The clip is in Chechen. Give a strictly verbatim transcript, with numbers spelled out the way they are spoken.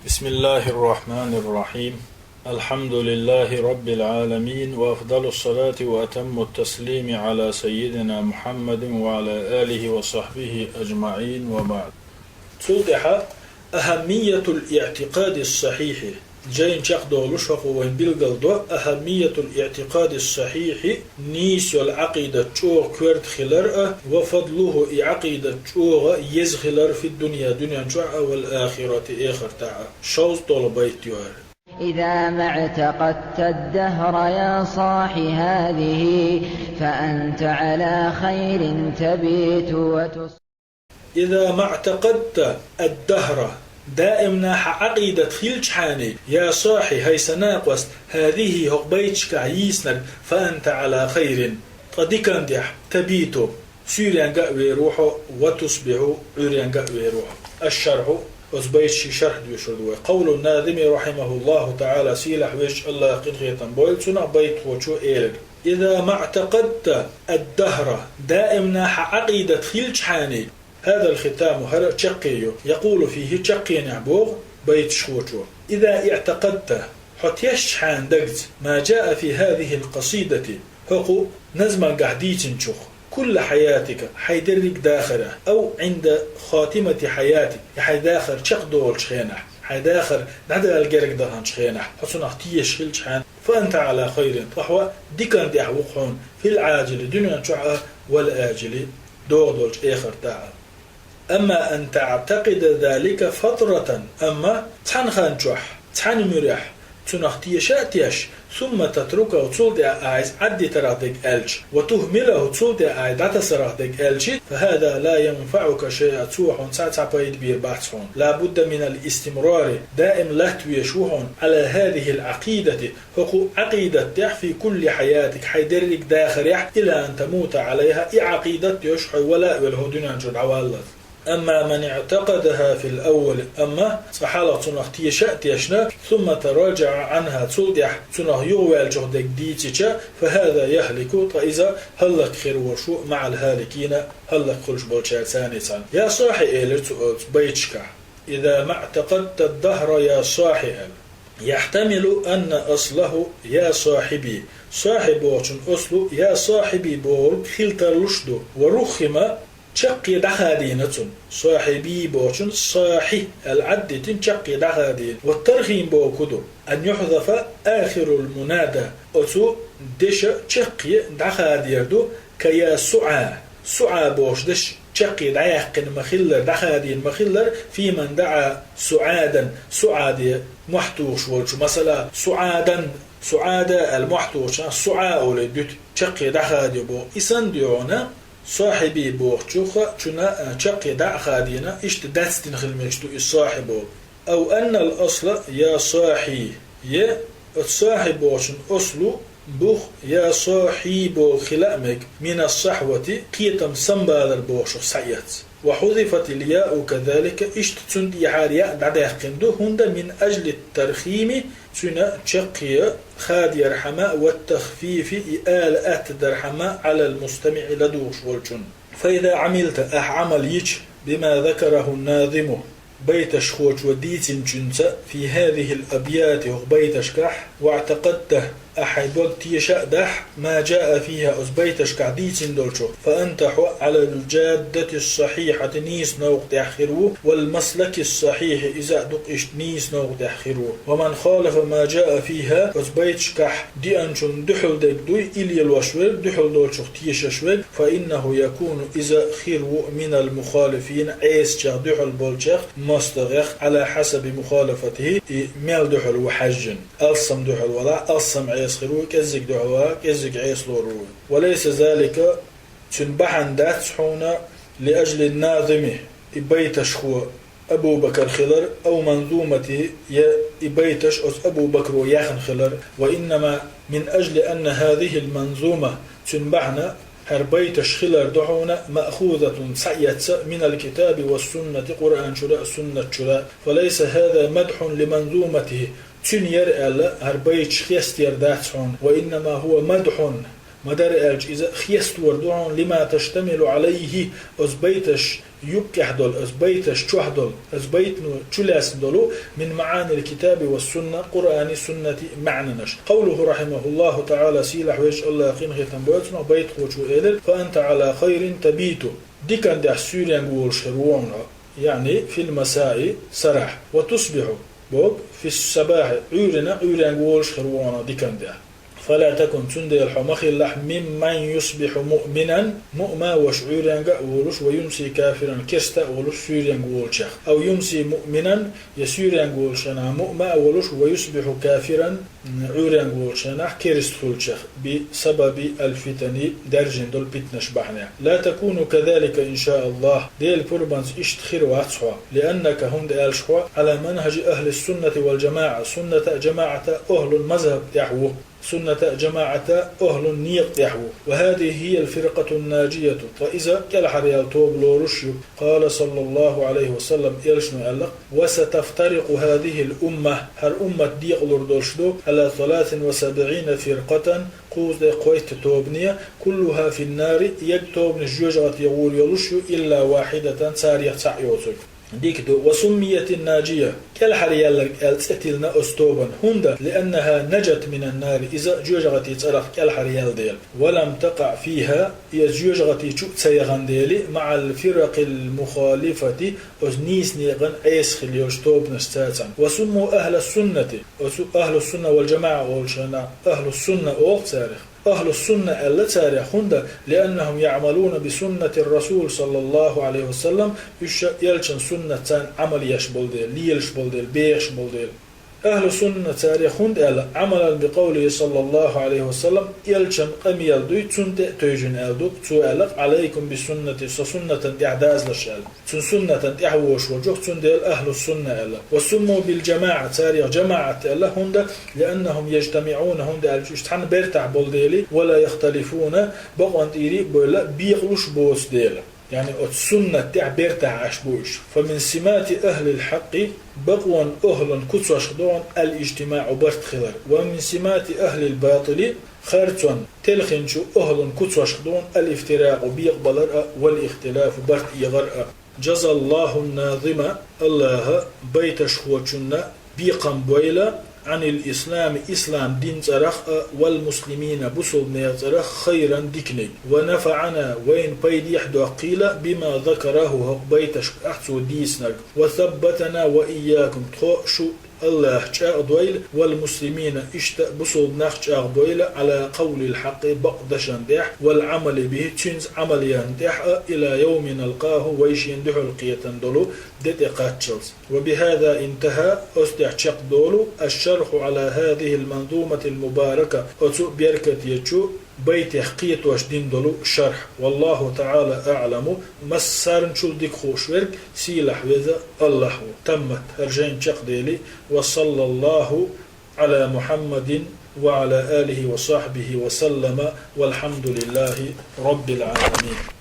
بسم الله الرحمن الرحيم. الحمد لله رب العالمين، وأفضل الصلاة وأتم التسليم على سيدنا محمد وعلى آله وصحبه أجمعين، وبعد. Цул тӀаьхьа أهمية الاعتقاد الصحيح. Жайн чакхдолуш хӀокхо вайн билгалдо أهمية الاعتقاد الصحيح, нийса йолу Ӏакъидат чӀогӀа коьрта хилар а, وفضله, и Ӏакъидат чӀогӀа еза хилар, في الدنيا, дуьнен чохь а, والآخرة, эхартахь а. Шовзткъа долу байт ю хӀара. إذا ما اعتقدت الدهر يا صاح هذه، فأنت على خير تبيت وتصبح. إذا ما اعتقدت الدهر, даимна хьан Ӏакъидат хилчхьана, يا صاح, хӀай сан накъост, هذه, хӀокху байташкахь йийцинарг, فأنت على خير, ткъа диканна тӀехь, تبيت, суьйренга а вер ву хьо, وتصبح, Ӏуьйренга а вер ву хьо. الشرح, оцу байташна шарх доьшур ду вай. قول الناظم رحمه الله تعالى, сийлахь везачу АллахӀан къинхетам бойла цунах, байтахочо элира: إذا ما اعتقدت الدهر, даимна хьан Ӏакъидат хилчхьана, هذا الختام, хӀара чаккхе ю, يقول فيه, чаккхенехь боху байташхочо: إذا اعتقدت, хьо тешчхьана дагца, ما جاء في هذه القصيدة, хӀокху назмангахь дийцинчух, كل حياتك, хьайн дерриг дахарехь, أو عند خاتمة حياتك, я хьайн дахар чекхдолучу хенахь, хьайн дахар дӀадала герга даханчу хенахь, хьо цунах тешаш хилчхьана, فأنت على خير, ткъа хьо диканна тӀехь ву-кх хьуна, في العاجل, дуьнен чохь а, والآجل, догӀу долчу эхартахь а. أما أن تعتقد ذلك فترة, амма цхьана хан чохь, цхьана муьрехь, цунах теша а тешаш, ثم تتركه, цул тӀаьхьа ахь иза Ӏаддитарх дерг аьлча, وتهمله, цул тӀаьхьа ахь дӀатасарх дерг аьлча, فهذا لا ينفعك شيئا, цо хьуна цхьа а цхьа пайда бийр бац хьуна. لا بد من الاستمرار, даим латта везаш ву хьуна, على هذه العقيدة, хӀокху Ӏакъидат тӀехь, في كل حياتك, хьайн дерриг дахарехь, إلى أن تموت عليها, и Ӏакъидат доьшуш хьо вала а велла хӀокху дуьнен чу дӀаваллалц. أما من اعتقدها في الأول, амма цкъа хьалха цунах теша а тешна, ثم تراجع عنها, цул тӀаьхьа цунах юхаваьллачух дерг дийцича, فهذا يهلك, ткъа иза хӀаллакьхир волуш ву, مع الهالكين, хӀаллакьхуьлуш болчаьрца цхьаьна. يا صاح, элира цо оцу байташкахь, إذا ما اعتقدت الدهر يا صاح, аьлла. يحتمل أن أصله يا صاحبي. صاح бохучун аслу يا صاحبي бохург хила тарлуш ду. ورخم, чаккхе дӀахадийна цунна. صاحبي бохучун صاح аьлла Ӏаддитина, чаккхе дӀахадийна. والترخيم бохург хӀун ду? أن يحذف آخر المنادى. Оцу деша чаккхе дӀахадийр ду, كيا سعى. سعى бохуш деш чаккхе дӀаяьккхина ма-хиллара, дӀахадийна ма-хиллара, في من دعا سعادا, سعادا мохь тухуш волчу. Масала, سعادا, سعادا аьлла мохь тухучунах سعى олий дуьту, чаккхе дӀахадийр боху. И санна дуьйцу хьуна, صاحبي бохучух а, цунна, а, чаккхе дӀа а хадийна, иштта дацдина хила мегаш ду и صاح боху. أو أن الأصل يا صاحي, я оцу صاح бохучун аслу бух يا صاحي боху хила а мега, من الصحوة, кхетам самабалар бохучух схьаэцна. وحذفت الياء كذلك, иштта цунна тӀехьара яа дӀадаьккхина ду, хӀунда من أجل الترخيم, цуьнан чаккхе хадорхьама, والتخفيف, и ала аттадархьама, على المستمع, ладугӀуш волчунна. فإذا عملت, ахь Ӏамал йича, بما ذكره الناظم, байташхочо дийцинчуьнца, في هذه الأبيات, хӀокху байташкахь, واعتقدته, ахь хьайн дог теша а дахь, ما جاء فيها, оцу байташкахь дийцина долчух, فأنت, хьо, على الجادة الصحيحة, нийса новкъа тӀехь хир ву, والمسلك الصحيح, иза а ду-кх иштта нийса новкъа тӀехь хир ву. ومن خالف ما جاء فيها, оцу байташкахь деанчунна дуьхьал дерг дуй, и лелош верг, дуьхьал долчух тешаш верг, فإنه يكون, иза хир ву, من المخالفين, Ӏесачех, дуьхьал болчех, мостагӀех, على حسب مخالفته, и мел дуьхьал ву хьаьжжина. Алссам дуьхьал валахь, алссам Ӏеса хир ву, кӀеззиг дуьхьал валахь, кӀеззиг Ӏеса лорур ву. وليس ذلك, цуьнан бахьана дац хьуна, لأجل الناظم, и байташхо Абу-Бакр хилар, أو منظومته, я и байташ оцу Абу-Бакро яьхна хилар, وإنما من أجل أن هذه المنظومة, цуьнан бахьана хӀара байташ хилар ду хьуна, مأخوذة, схьаэцна, من الكتاب والسنة, Къуръан чуьра а, суннат чуьра а. فليس هذا مدح لمنظومته, цуьнан яра аьлла, хӀара байташ хестаяр дац хьуна, وإنما هو مدح, Ма дарра аьлча, иза хестор ду хьуна, لما تشتمل عليه, оцу байташ юккъехь долу, оцу байташ чохь долу, оцу байтано чу лаьцна долу, من معاني الكتاب والسنة, Къуръани, суннати маьӀнанаш. قوله رحمه الله تعالى, сийлахь везачу АллахӀан къинхетам бойла цунах, байтахочо элира: فأنت على خير تبيت. Дикан тӀехь суьйренга волуш хир ву хьуна, яъни في المساء, сарахь, وتصبح, боху, في الصباح, Ӏуьйранна Ӏуьйренга волуш хир ву хьуна дикан тӀехь. فلا تكن, цундела хьо ма хилалахь, ممن يصبح مؤمنا, муъма а волуш Ӏуьйренга а волуш, ويمسي كافرا, керста а волуш суьйренга волчех. أو يمسي مؤمنا, я суьйренга волуш хенахь муъма а волуш, ويصبح كافرا, Ӏуьйренга волчу хенахь керста хуьлучех, بسبب الفتن, даьржина долу питанаш бахьанехь. لا تكونوا كذلك إن شاء الله, Делан пурбанца иштта хир вац хьо, لأنك, хӀунда аьлча хьо, على منهج أهل السنة والجماعة, сунната а, жамаӀата а охьлун мазхӀаб тӀехь ву, сунната а, жамаӀата а охьлун некъа тӀехь ву. وهذه هي الفرقة الناجية, ткъа иза кӀелхьаръяла тоба лоруш ю. قال صلى الله عليه وسلم, элчано аьлла: وستفترق هذه الأمة, хӀара уммат декъалур долуш ду, على ثلاث وسبعين فرقة, кхузткъе кхойтта тобане, كلها في النار, ерг тобанаш жоьжахати гӀур йолуш ю, إلا واحدة, царех цхьаъ йоцург. Дика ду. وسميت الناجية, кӀелхьаръяьлларг аьлла цӀе тиллина оцу тобанна, хӀунда, لأنها نجت من النار, иза жоьжахати цӀарах кӀелхьаръяьлла дела. ولم تقع فيها, иза жоьжахати чу а ца яхана дела, مع الفرق المخالفة, оцу нийса некъан Ӏеса хилла йолчу тобанашца цхьаьна. وسموا أهل السنة, оцу أهل السنة والجماعة олучу хенахь, أهل السنة олу царех. أهل السنة аьлла царех, хӀунда, لأنهم يعملون بسنة الرسول صلى الله عليه وسلم, уьш ша элчан суннатца Ӏамал еш болу дела, лелаш болу дела, бехаш болу дела. أهل السنة царех хӀунда аьлла, عملا بقوله صلى الله عليه وسلم, элчан къамел дуй, цунна тӀе а тевжина аьлла ду, цо аьлла: عليكم بسنتي, сан суннатан тӀехь дазалаш аьлла. Цуьнан суннатан тӀехь вогӀуш волчух, цундела أهل السنة аьлла. وسموا بالجماعة, царех жамаӀат аьлла, хӀунда, لأنهم يجتمعون, хӀунда аьлча уьш цхьана бертахь болу дела, ولا يختلفون, бакъонан тӀера а бевлла, бекъалуш боцу дела. Яъни оцу суннат тӀехь бертахь Ӏаш бу уьш. فمن سمات أهل الحق, бакъонан охӀлан куцошха ду хьуна, الاجتماع, барт хилар. ومن سمات أهل الباطل, харцонан, телхинчу охӀлан куцошха ду хьуна, الافتراق, бекъабалар а, والاختلاف, барт эгӀар а. جزى الله الناظم, АллахӀа байташхочунна бекхам бойла, عن الإسلام, ислам дин цӀарах а, والمسلمين, бусулбанех цӀарах, خيرا, диканиг. ونفعنا, вайна пайдехь доккхийла, بما ذكره, хӀокху байташкахь цо дийцинарг. وثبتنا وإياكم, тхо а, шу а АллахӀа чӀагӀдойла, والمسلمين, иштта а бусулбанех чӀагӀбойла, على قول الحق, бакъ дашан тӀехь, والعمل به, цуьнца Ӏамал ярна тӀехь а, إلى يوم نلقاه, вай шена дуьхьал кхетан долу де тӀе кхаччалц. وبهذا انتهى, оцу тӀехь чекхдолу, الشرح على هذه المنظومة المباركة, оцу беркатечу байтех кхетош дина долу шарх. والله تعالى أعلم, массарначул дика хууш верг сийлахь веза АллахӀ ву. تمت, хӀара жайна чекхдели, وصلى الله على محمد وعلى آله وصحبه وسلم، والحمد لله رب العالمين.